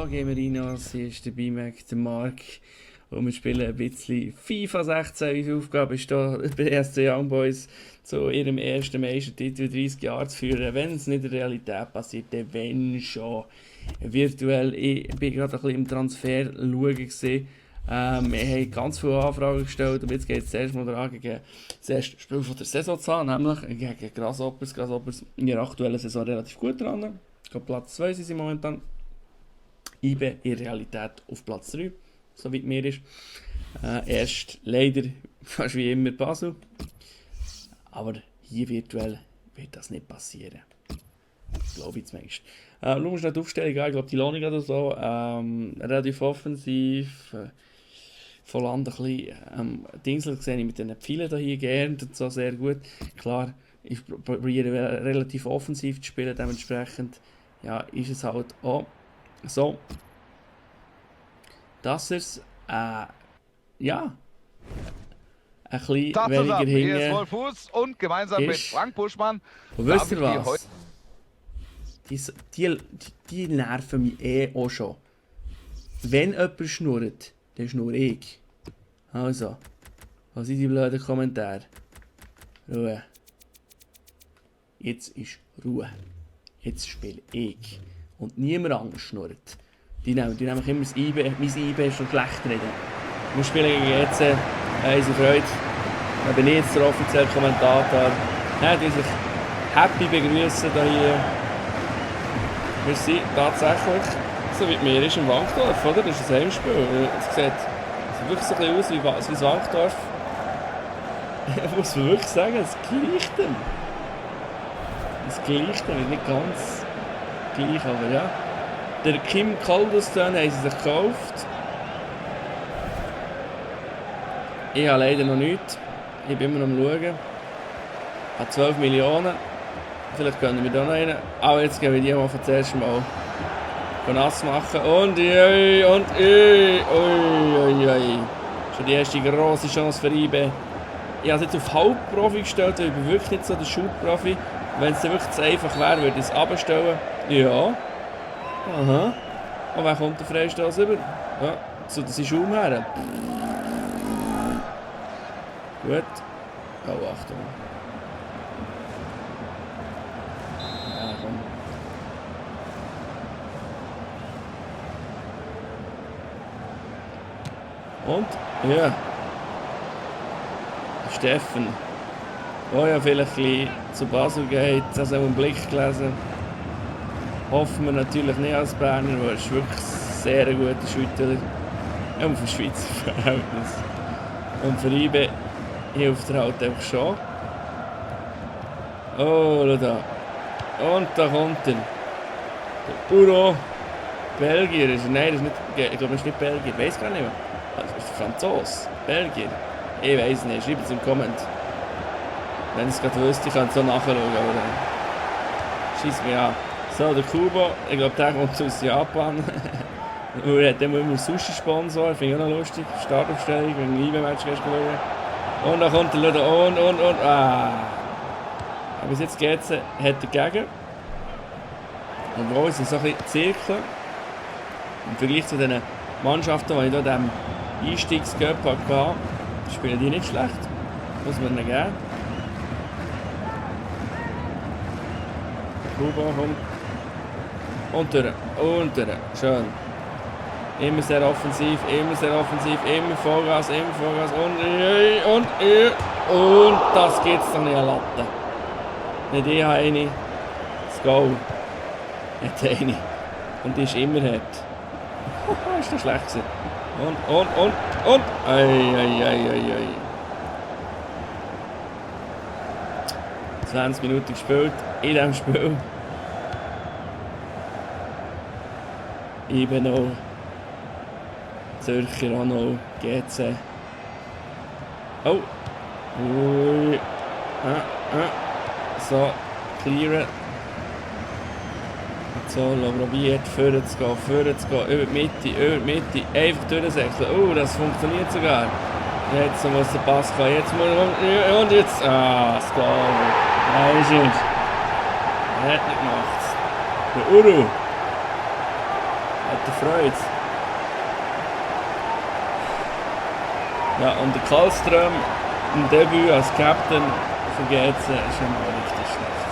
Hallo Gamerinos, hier ist der BMAC, der Mark und wir spielen ein bisschen FIFA 16. Unsere Aufgabe ist hier, bei SC Young Boys zu ihrem ersten Meistertitel 30 Jahre zu führen. Wenn es nicht in der Realität passiert, dann wenn schon. Virtuell, ich bin gerade ein bisschen im Transfer schauen gewesen. Wir haben ganz viele Anfragen gestellt und jetzt geht es zuerst mal daran, gegen das erste Spiel von der Saison zu haben, nämlich gegen Grasshoppers. Grasshoppers in der aktuellen Saison relativ gut dran. Ich glaube Platz 2 sind sie momentan. IBE in Realität auf Platz 3, soweit mir ist. Erst leider fast wie immer Basel. Aber hier virtuell wird das nicht passieren. Glaube ich zumindest. Schauen wir schnell die Aufstellung an. Ich glaube, die Lohning oder so. Relativ offensiv. Von Land ein bisschen. Dingsel sehe ich mit den Pfeilen hier geernt und so sehr gut. Klar, ich probiere relativ offensiv zu spielen. Dementsprechend ja, ist es halt auch so, dass es ja, ein bisschen Tag weniger zusammen, hier ist hinten Wolf Fuß und gemeinsam mit ist. Frank Buschmann. Und wisst ihr was? Die nerven mich auch schon. Wenn jemand schnurrt, dann schnurre ich. Also, was sind die blöden Kommentare? Ruhe. Jetzt ist Ruhe. Jetzt spiele ich. Und niemand anders schnurrt. Die nehmen immer das IB. Mein IB ist schon schlecht reden. Wir spielen gegen EC. Unsere Freude. Da bin ich jetzt der offizielle Kommentator. Ja, die sich happy begrüßen hier. Wir sind tatsächlich, so wie mir ist, im Wankdorf, oder? Das ist ein Heimspiel. Es sieht wirklich so ein bisschen aus wie das Wankdorf. Ich muss wirklich sagen, es gleicht dem. Es gleicht dem, nicht ganz gleich, aber ja. Der Kim Caldwell haben sie sich gekauft. Ich habe leider noch nichts. Ich bin immer noch am Schauen. Ich habe 12 Millionen. Vielleicht können wir da noch rein. Aber jetzt gehen wir die mal für das erste Mal nass machen. Und schon die erste grosse Chance für IB. Ich habe es jetzt auf Halbprofi gestellt, weil ich bin wirklich nicht so der Shoot-Profi. Wenn es wirklich zu einfach wäre, würde ich es abstellen. Ja. Aha. Und wer kommt der Freistoß über? Ja, zu der Schaum her. Gut. Oh, Achtung. Ja, komm. Und? Ja. Steffen. Oh ja, vielleicht ein bisschen zu Basel geht, also einen Blick gelesen. Hoffen wir natürlich nicht als Berner, weil er ist wirklich sehr ein guter Schüttler. Und für Schweizer Verhältnis. Und für IBE hilft er halt einfach schon. Oh, da. Und da kommt er. Der Uro. Belgier ist er. Nein, das ist nicht, ich glaube, er ist nicht Belgier. Ich weiß gar nicht mehr. Das ist der Franzose. Belgier. Ich weiß nicht. Schreibt es im Comment. Wenn ich es gerade wüsste, ich kann es so nachschauen. Scheiß mich an. So, der Kubo. Ich glaube, der kommt aus Japan. Er hat immer einen Sushi-Sponsor. Finde ich auch noch lustig. Startaufstellung, wenn ich ein IBE-Match schauen. Und dann kommt er wieder und. Ah. Aber bis jetzt geht es, hat er dagegen. Obwohl es so ein bisschen Zirkel. Im Vergleich zu den Mannschaften, die ich hier in diesem Einstiegscup hatte, spielen die nicht schlecht. Muss man ihnen geben. Kuba kommt. Und durch. Schön. Immer sehr offensiv, immer Vollgas. Und das geht's doch nicht an Latte. Nicht ich habe eine. Das Goal hat eine. Und die ist immer hart. Ist doch schlecht gewesen. Und. Ei. 20 Minuten gespielt in diesem Spiel. IBE noch. Zürcher auch noch. GC. Oh. Ui. So. Clearen. So, probiert vorne zu gehen, über die Mitte, einfach durchsäckeln. Oh, das funktioniert sogar. Jetzt muss der Pass kommen, jetzt muss er, und jetzt, das geht nicht. Nein, ist nicht. Er hat nicht gemacht. Der Uru hat der Freude. Ja, und der Karlström im Debüt als Captain von GC ist schon mal richtig schlecht.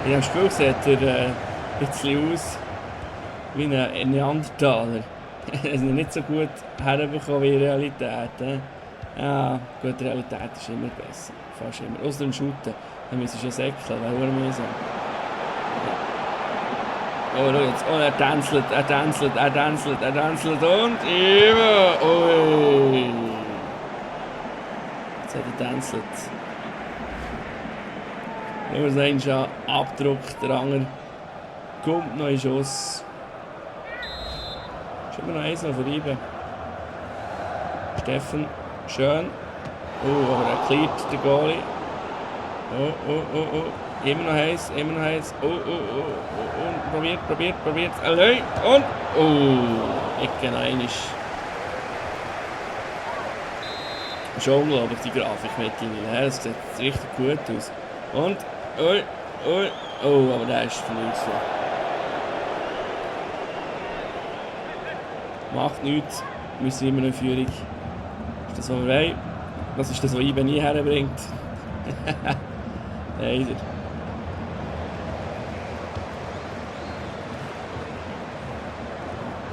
In dem Spiel sieht er ein bisschen aus wie ein Neandertaler. Er ist nicht so gut herbekommen wie in Realität. Ja, gut, die Realität ist immer besser. Fast immer. Außer dem Shooten. Dann müssen sie schon säckeln, weil wir müssen. Oh, schau jetzt. Oh, er tänzelt und immer. Ui. Jetzt hat er tänzelt. Nur das eine schon abgedruckt, der andere kommt noch ein Schuss. Ist immer noch eins noch vorbei. Steffen, schön. Oh, aber er klärt den Goalie. Oh. Immer noch heiß. Oh. Und probiert. Allein. Und. Oh. Ecke noch einmal. Schon unglaublich, die Grafik mittlerweile. Das sieht richtig gut aus. Und. Oh, aber der ist vernünftig. Macht nichts. Wir sind immer noch in Führung. Ist das, was wir wollen? Das ist das, was IBE nie herbringt. Leider.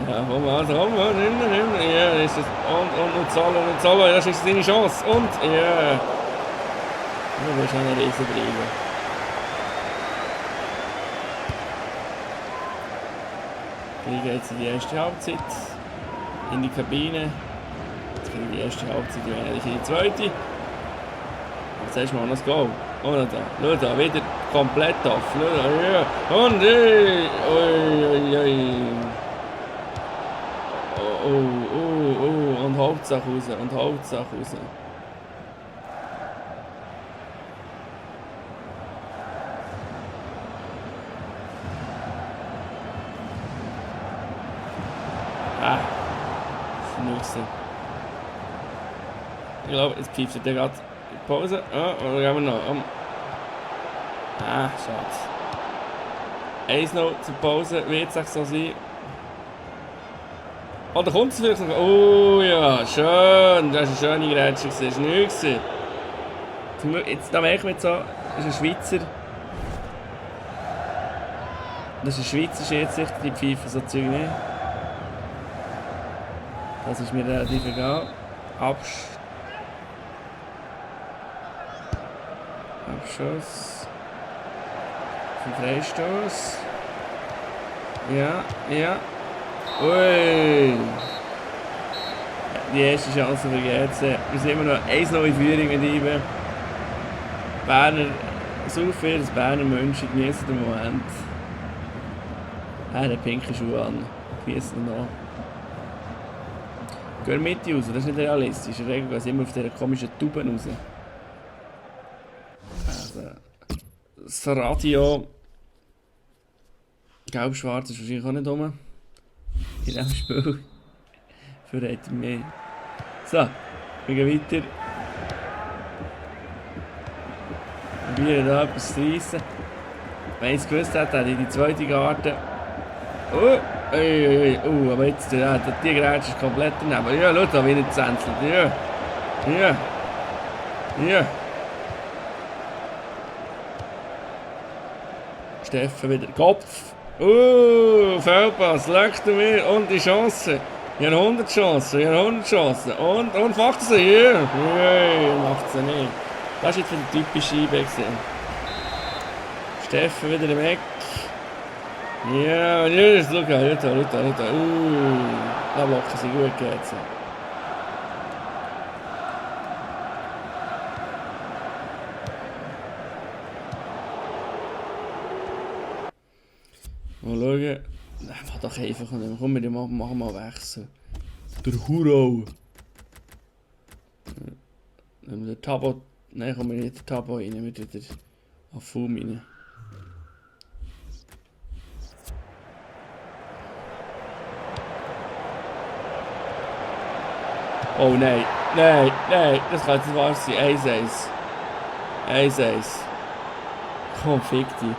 Ja, komm, nimm. Ja, das ist es. Und Zolo, das ist seine Chance. Und, ja. Das ist eine riesen Breibe. Hier geht es in die erste Halbzeit. In die Kabine. Jetzt geht die erste Halbzeit, wir eigentlich in die zweite. Jetzt hast du mal noch das Goal. Und schau da, wieder komplett off. Schau da, ja. Und ui. Oh. Und Hauptsache raus. Ah, das ist nichts. Ich glaube, jetzt pfeift er gerade Pause. Oder gehen wir noch? Schade. 1 noch zur Pause, wird es so sein. Oh, da kommt es vielleicht noch. Oh ja, schön. Das war eine schöne Grätsche. Das war nichts. Jetzt, da merken wir jetzt so, das ist ein Schweizer. Das ist ein Schweizer Schiedsrichter, die pfeifen so Zeug nicht. Das ist mir relativ egal. Abschuss. Vom Freistoß. Ja. Ui. Die erste Chance für GC. Wir sind immer noch 1-0 in Führung mit IBE. Berner, so viel, dass Berner München genießen den Moment. Er hat pinke Schuhe an. Genießen ihn noch. Gehen mit raus, das ist nicht realistisch. In der Regel gehen sie immer auf dieser komischen Tube raus. Also, das Radio Gelb-Schwarz ist wahrscheinlich auch nicht rum. In diesem Spiel. Verrät mehr. So, wir gehen weiter. Probieren da etwas zu reissen. Wenn ich es gewusst hätte, hätte ich die zweite Karte. Aber jetzt, die Grätsche ist komplett daneben. Ja, schau da, wie er zänzelt. Ja. Steffen wieder. Kopf. Fehlpass, leckst du mir. Und die Chance. Ich habe 100 Chancen. Und macht sie. Ja. Macht sie nicht. Das war jetzt wieder typisch IBE. Steffen wieder im Eck. Ja, jetzt schau da. Da blocken sie gut jetzt. Mal schauen. Mach doch einfach nicht. Komm, wir machen mal Wechsel. Der Hurau. Nehmen wir den Tabo. Nein, kommen wir nicht den Tabo rein. Nehmen wir den Afum rein. Oh nein. Nein, nein, das kann jetzt wahr sein. 1-1. 1-1. Komm, fick dich.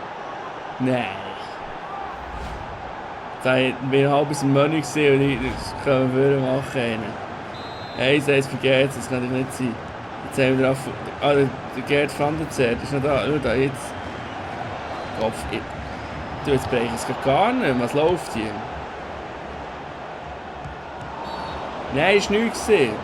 Nein. Da hätten wir halb aus dem Menü gesehen und das können wir machen. 1-1 für Gerz, das kann doch nicht sein. Jetzt haben wir drauf. Ah, der Gerd van der Zert ist noch da. Schau da, jetzt. Kopf. Du, jetzt breche ich es gar nicht. Was läuft hier? Nein, ist nichts gesehen.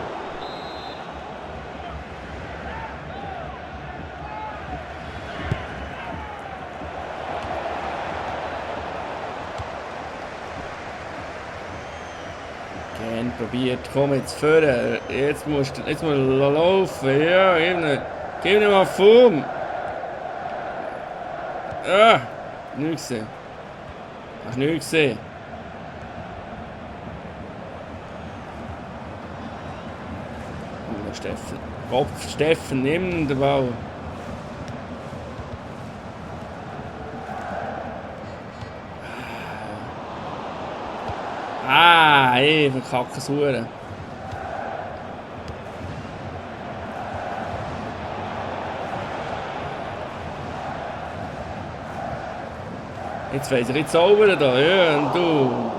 Gern probiert. Komm jetzt vorne. Jetzt musst du laufen. Ja, gib ihm mal Form. Ah, nichts gesehen. Hast du nichts gesehen? Steffen. Kopf, Steffen, nimm den Ball. Ah, ey, verkacke Suren. Jetzt weiss ich jetzt zaubern da, ja, und du.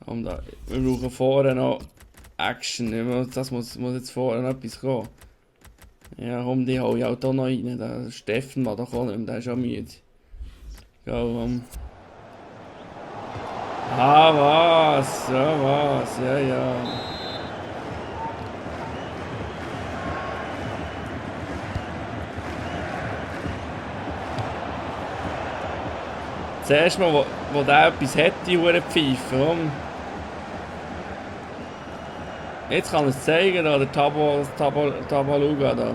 Und da, wir brauchen vorne noch Action. Das muss jetzt vorne noch etwas kommen. Ja, komm, die hole ich auch hier noch rein. Der Steffen war doch auch nicht mehr, der ist auch müde. Go, Ah, was? Ja, was? Ja, ja. Zuerst mal, wo der etwas hat, die Pfeife. Jetzt kann ich es zeigen, da, der Tabaluga da.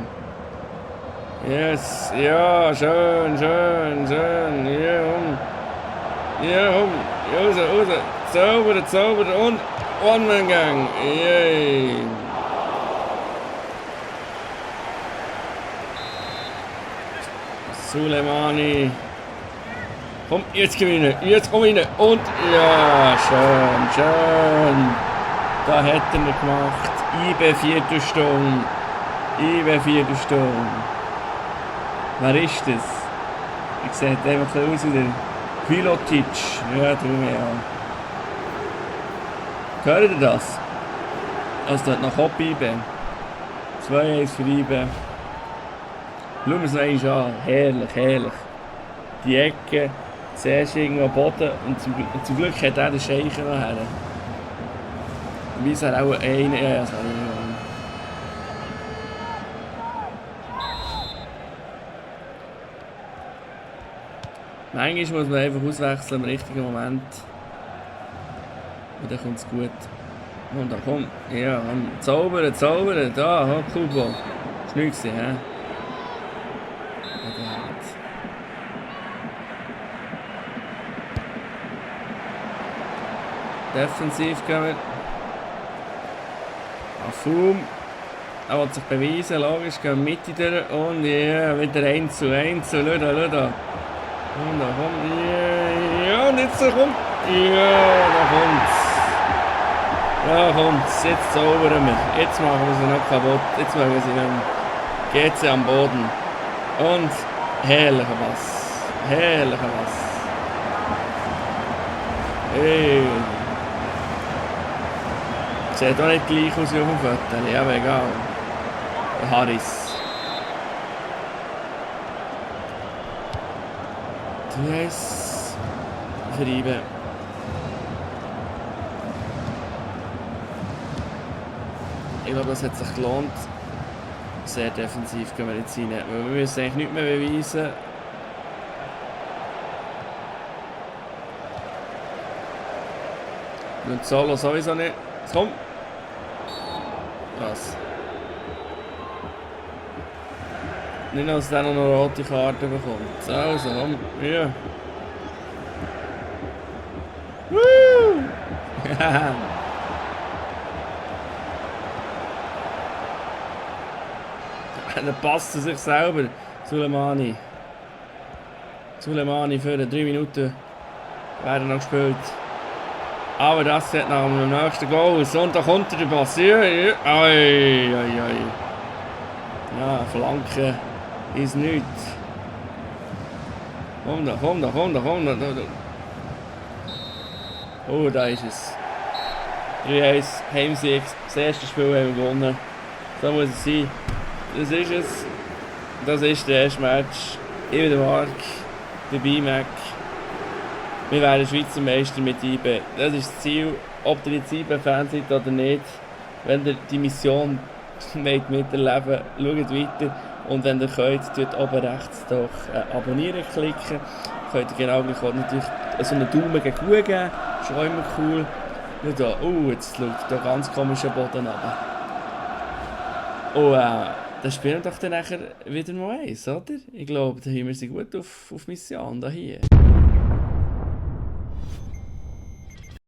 Yes, ja, schön. Ja, raus. Zauber und One-Man-Gang. Yay. Suleimani. Komm, jetzt komm rein. Und ja, schön. Da hat er ihn gemacht. IB Viertelstunde. Wer ist das? Ich sehe einfach aus wie der Pilotic. Ja, tu mir an. Hört ihr das? Also dort noch Hopp IB. 2-1 für IB. Schauen wir es noch einmal an. Herrlich. Die Ecke. Zuerst irgendwo am Boden. Und zum Glück hat er den Scheichen noch her. Wie ist er auch eine? Ja, sorry. Manchmal muss man einfach auswechseln im richtigen Moment. Und dann kommt es gut. Und da komm, ja, zaubern, da, Kubo. Ist nichts, hä? Defensiv gehen wir. Afum. Er will sich beweisen, logisch, gehen Mitte durch und ja, wieder 1-1, schau da. Und da kommt, ja, und jetzt kommt, da kommt's, jetzt zaubern wir, jetzt machen wir sie noch kaputt, jetzt machen wir sie nicht mehr. Geht sie am Boden und herrlicher Pass. Hey. Sieht auch nicht gleich aus wie auf dem Foto, ja, aber egal. Der Harris. Yes. Für IB. Ich glaube, das hat sich gelohnt. Sehr defensiv können wir jetzt rein. Wir müssen eigentlich nichts mehr beweisen. Und Solo sowieso nicht. Komm! Was? Nicht noch, dass der noch eine rote Karte bekommt. Also, komm, ja. Woo! Der passt zu sich selber. Suleimani für 3 Minuten werden noch gespielt. Aber das sieht nach dem nächsten Goal aus. Und da kommt der Pass. Ai, ai, ai. Ja, Flanke ist nichts. Komm da. Oh, da ist es. 3-1, Heimsieg. Das erste Spiel haben wir gewonnen. So muss es sein. Das ist es. Das ist der erste Match. Ich bin der Marc, der B-Mac. Wir werden Schweizer Meister mit IB. Das ist das Ziel. Ob ihr jetzt IB-Fan seid oder nicht. Wenn ihr die Mission miterleben wollt, schaut weiter. Und wenn ihr könnt, tut oben rechts doch abonnieren klicken. Könnt ihr genau gleich auch natürlich so einen Daumen gegen Kuh geben. Ist auch immer cool. Und da, jetzt schaut da ganz komischer Boden runter. Und dann spielen wir doch dann nachher wieder mal eins, oder? Ich glaube, da haben wir sie gut auf Mission da hier.